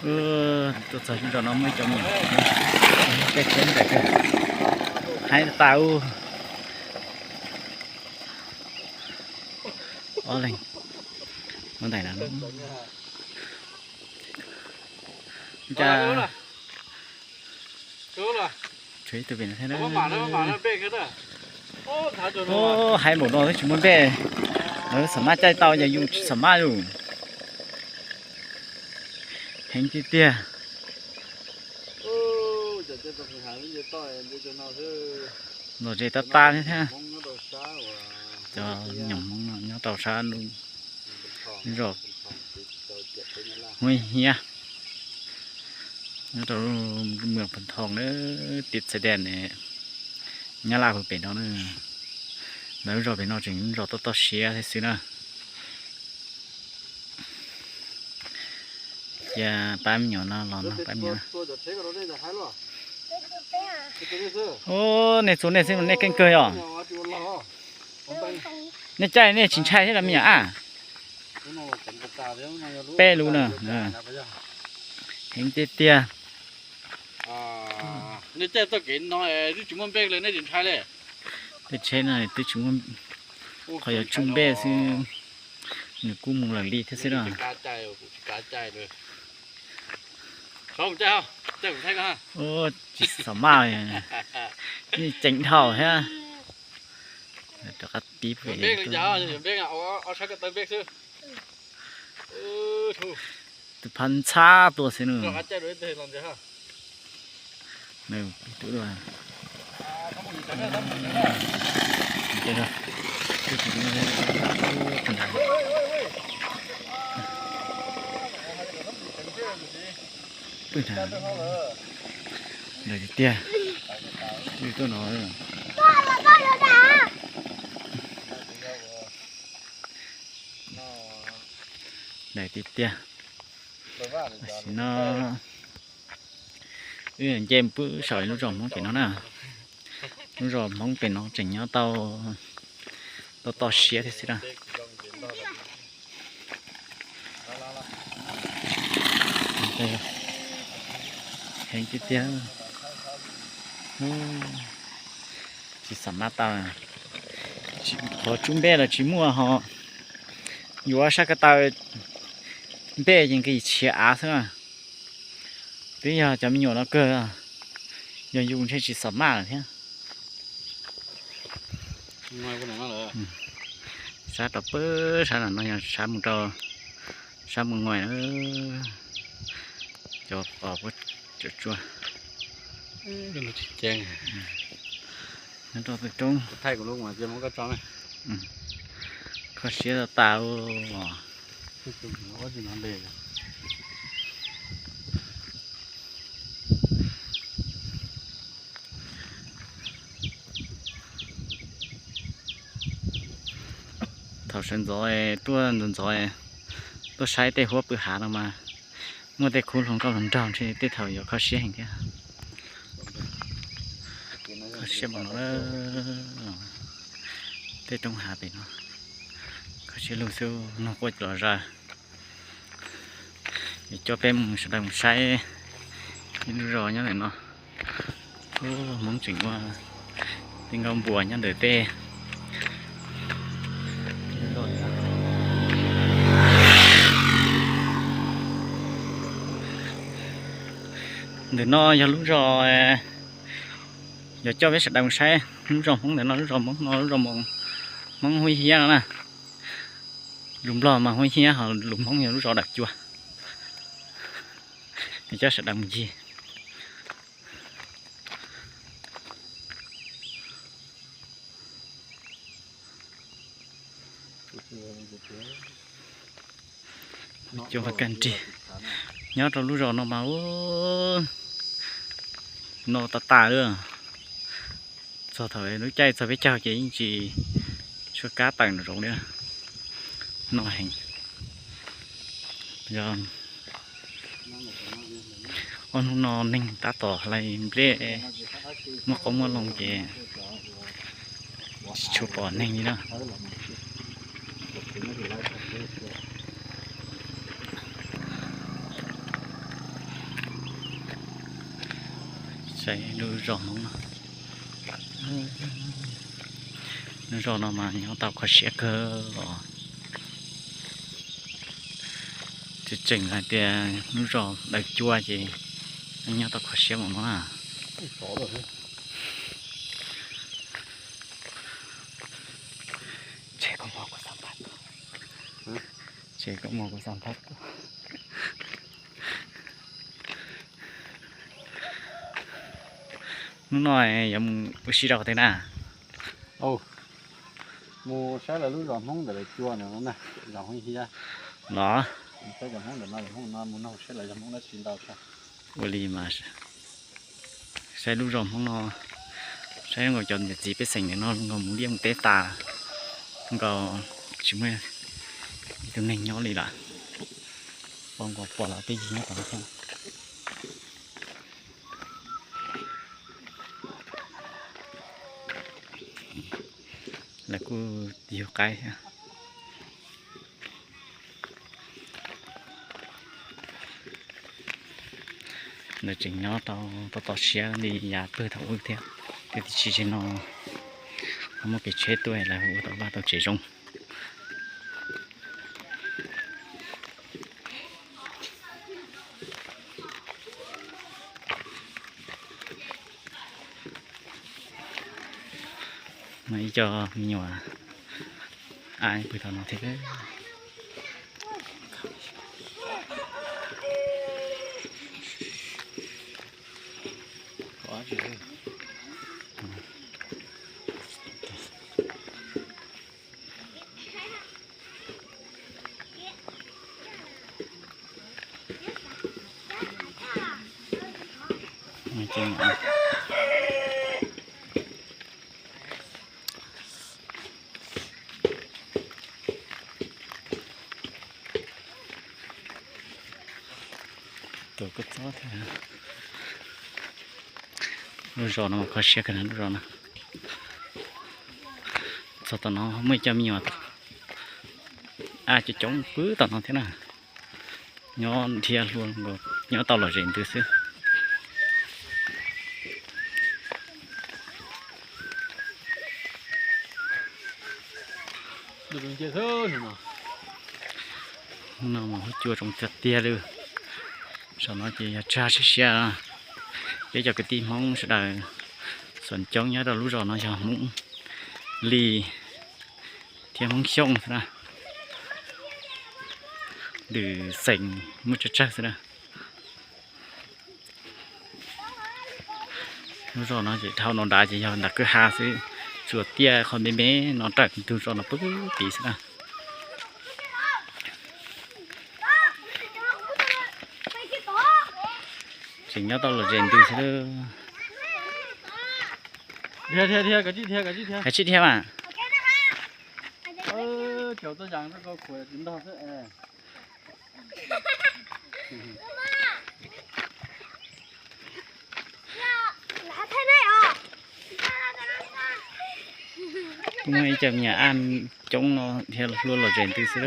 Tuaj txog lub zos no muaj ib cov me nyuam, peb tsheb ntais kawg, haib tas ub. Ob leeg ua ntais no. Cas tshuav ib tug pem no thiab na. Haib npaum no twb tsis muaj npej, lawv xam maj caij tau ces yus tsis xam maj lawm. Heev tiag tiag. Lom zem tag tag thiab thiab. Cov me nyuam Hmoob no nyob rau sab lub zos Hmoob Hiab, nyob rau lub mws Phoos Thoo na, tim Xais Des, Nyab Laj pem no na. Lawv lub zos pem no tseem lub zos toj toj siab thiab xwb na. Cia pab me nyuam no los no pab me nyuam. Ub, nej txua nej xwb mas nej keej kawg yom. Nej caij nej tsis ntshai thiab los me nyuam a? Peb lub na. Heev tiag tiag. Tej tsheb no twb tsis muaj, qhov yuav tsuj npej xwb, nws kuj mus lawm li thiab xwb na. Tsis xam maj, ceev dhau thiab. Rov qab pib pem. Tus phab ntxhab tuaj xwb nws. Pw nrad, lawv tiag tiag. Pw tuaj no. Lawv tiag tiag. Tam sim no wb nce pw saum lub zos Hmoob pem no na. Lub zos Hmoob pem no tseem nyob tau toj toj siab thiab xwb na. Heev tiag tiag. Tsis xam maj tau, qhov tsuj npej los tsis muaj ho. Yuav sab ko taw npej ces nqis tshiav av xwb na. Twb yog cov me nyuam no kawg, yog yus ntshe tsis xam maj lawm thiab. Sab rau pem sab no yog sab mus rau sab Mus Ngois na. Cov pos puab tsuam tsuaj nyob rau pem roob. Kho siab tas tas. Thaum sawv ntxov tuaj ntxov ntxov tuaj saib tej huab pw hav no mas muaj tej khub hluas nkauj hluas nraug ntshe tej thaum yuav kho siab heev thiab. Kho siab npaum no, tej roob hav pem no kho siab lug xwb, nug quaj los zaj. Yuav coj peb mus sawv daws mus saib ib lub zos nyob ntawm no. Hmoob tseem ua tej nkaus npuas nyob ntawm tej. Ntawm no yog lub zos, yog coj peb sawv daws mus saib lub zos Hmoob ntawm no, lub zos Hmoob no, lub zos Hmoob Huab Hiab no na. Lus Nplog mas Huab Hiab, ho lus Hmoob yog lub zos Dawm Cua. Coj sawv daws mus ncig. Cua kag nrig nyob rau lub zos no mas ub, no tas tas li. Txog thaum lub caij txog peb caug ces yeej tsis tshuav kab tawm nraum zoov li. No heev. Yog ob hnub no neeg tab tom hlais nplej, muaj qoob muaj loo ces tsis tshua pom neeg li na. Saib lub zos Hmoob no, lub zos no mas nyob tau kho siab kawg os. Tseem tseem hais tias lub zos Daws Cua ces nyob tau kho siab mus no na. Ces koj mus kuv xav npaj tuaj. Hnub no yuav mus ua si rau qhov twg na? Mus saib lawv lub zos Hmoob ntawm Daws Cua no na, zos Hmoob Hiab. Los, saib zos Hmoob ntawm no, zos Hmoob no mus nug saib lawv zos Hmoob dab tsi ntau. Ua li mas saib lub zos Hmoob no, saib nkaus cov niam txiv pej xeem ntawm no nkaus mus liaj mus teb tas, nkaus tsis muaj ib tug neeg nyob li lawm. Pom nkaus pom lawv peb yig nyob tom no thiab. Lawv kuj yug qaib thiab. Lawv tseem nyob rau toj toj siab li yav pawg thaum ub thiab. Tej tib si tsis no muaj kev tsheb tuaj lawv ua tau vaj tau tsev zoo. No ib co me nyuam ab pw tom no thiab. Lub zos no mas kho siab kawg na lub zos no. Txog tom no muaj ib co me nyuam ab coob coob pw tom no thiab na. Nyob dhia hlua, nyob tau lom zem ntws xwb. No mas huab cua tsoom tiag tiag li. Saum no ces yog tsag siab siab. Peb cov kwv tij Hmoob sawv daws xuam coob nyob rau lub zos no yog Hmoob Lis thiab Hmoob Xyooj xwb na. Lwm xeem muaj tsawg tsawg xwb na. Lub zos no ces dhau no nrad ces yog nram kwj ha xwb, tsuas tiaj qhov me me no raws ntug zos no pub tid xwb na. Tseem nyob tau lom zem ntws xwb. Kav tsij dhia mas. Kuj muaj ib co me nyuam ab coob no dhia hlua lom zem ntws xwb.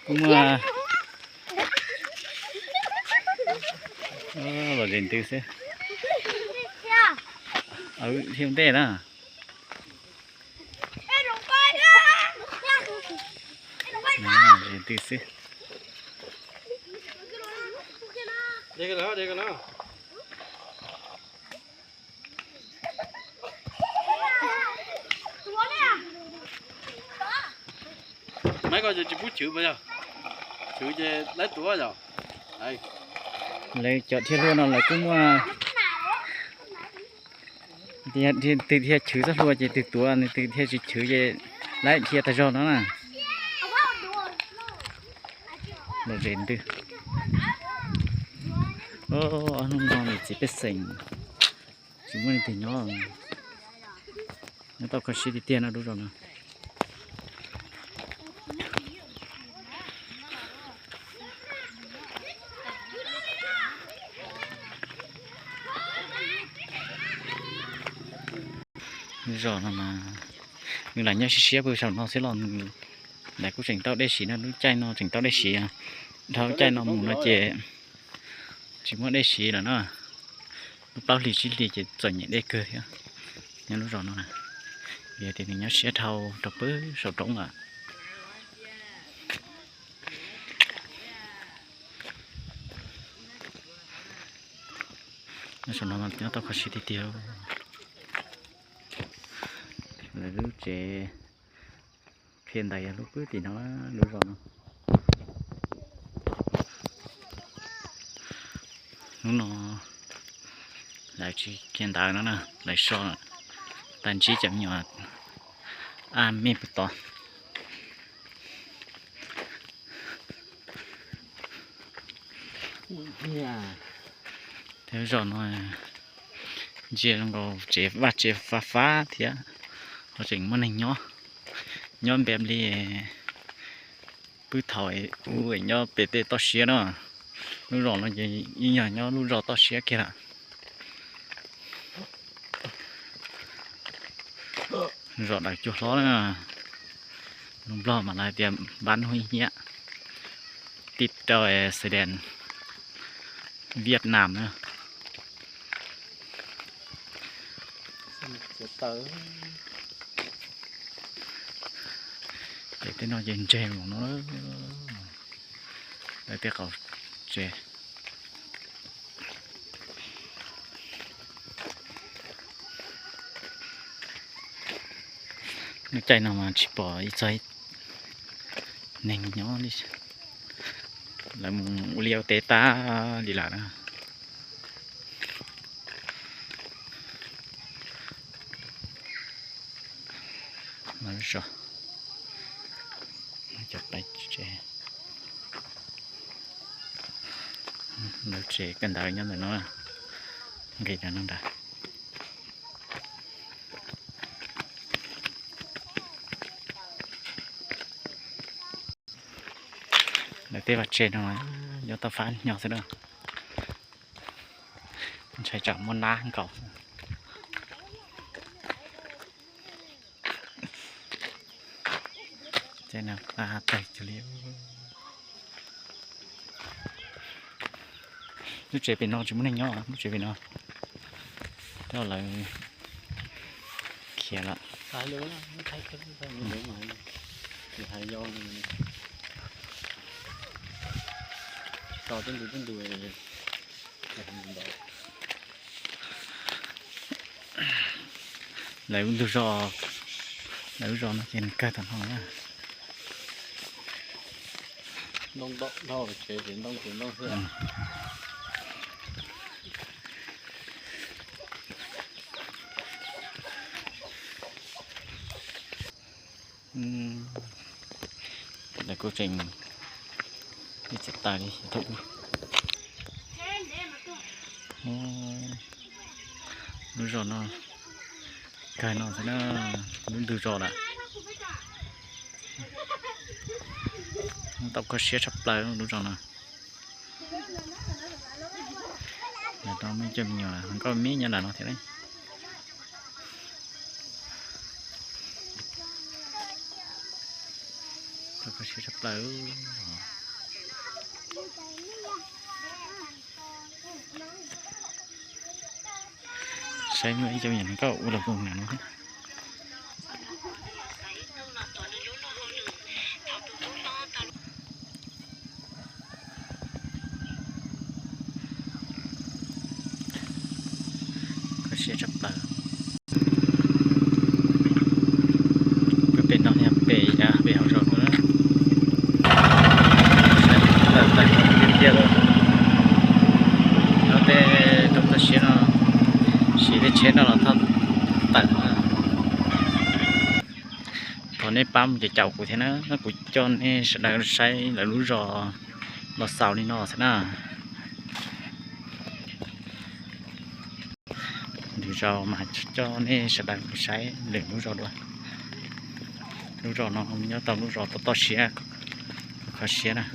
Kuj muaj lom zem ntws xwb. Dhia ntej na. Lom zem ntws xwb. Maiv ko ces tsis pub chwv mas yog chwv ces laib tuav yom. Lawv cov dhia hlua no lawv kuj muaj, twg dhia chwv txoj hlua ces twg tuav, nws twg dhia tsis chwv ces laib dhia tag zog no na. Lom zem ntws. Ob hnub no niam txiv pej xeem tsis muaj leej twg nyob, nyob tau kho siab tiag tiag no lub zos no. Lub zos no mas nws lam nyob siab siab pw saum no xwb los nws Lawv kuj tseem tau dej siv no, lub caij no tseem tau dej siv. Dhau caij no mus no ces tsis muaj dej siv lawm na. Lub plaub hlis tsib hlis ces txom nyem dej kawg thiab. Nyob lub zos no, vim tias nws nyob siab dhau rau pem saum roob lawm. Nyob saum no mas nyob tau kho siab tiag tiag. Lawv lub tsev qhia ntawd yog lub pwb tim no, lub zos no. Hnub no lawv tsis qhia ntawv no na, lawv so tag ntsib cov me nyuam ab me puag tod. Thiab zos no ntsia zoo nkaus tsev vaj tsev fab fab thiab, ho tseem muaj neeg nyob, nyob npe li pwb thaum ub nyob pem tej toj siab na. Lub zos no ces yeej yog nyob lub zos toj siab kiag lawm. Zos daws cua hlob na, lus Nplog mas lawv hais tias npab hnub ib hiab, tib rau xwm des Vietnam na. Ces tej no ces ntseg mus no, lawv tej qaum tsev. Lub caij no mas tsis pom ib txog neeg nyob li, lawv mus ua liaj ua teb tag li lawm na. Lawv zos, cov pais tsev, lawv tsev kawm ntawv nyob ntawm no, nqis rau no nrad. Lawv tej vaj tse no nyob tau fab nyo xwb na, ntshai tsam muaj nab nkaus. Tej no qab tawg cuag li. Lub tsev pem no tsis muaj neeg nyob, lub tsev pem no, tej lawv khiav lawm. Lawv ntug zos, lawv lub zos no ces nws kawg tam no na. Lawv kuj tseem ib txhais tais li thiab. Lub zos no kawg no xwb na, lub ntug zos lawm. Tau kho siab tshaj plaws lub zos no. Nyob tau muaj cov me nyuam hluas nkauj me nyob ntawm no thiab. Kho siab tshaj plaws. Saib muaj ib cov me nyuam hluas nkauj ua lus koom ntawm no. Kho siab tshaj plaws. Pem no yog pem, pem hauv zos no na. Saib tawm tawm tiag tiag li. Nyob tej roob toj siab no, siv tej tsheb no los thauj tawm. Thov nej pab mus caum kuv thiab na, kuv coj nej sawv daws saib lawv lub zos los xaus li no xwb na. Lwm zaus mas coj nej sawv daws mus saib lwm lub zos dua. Lub zos no nyob tau lub zos toj toj siab, kho siab na.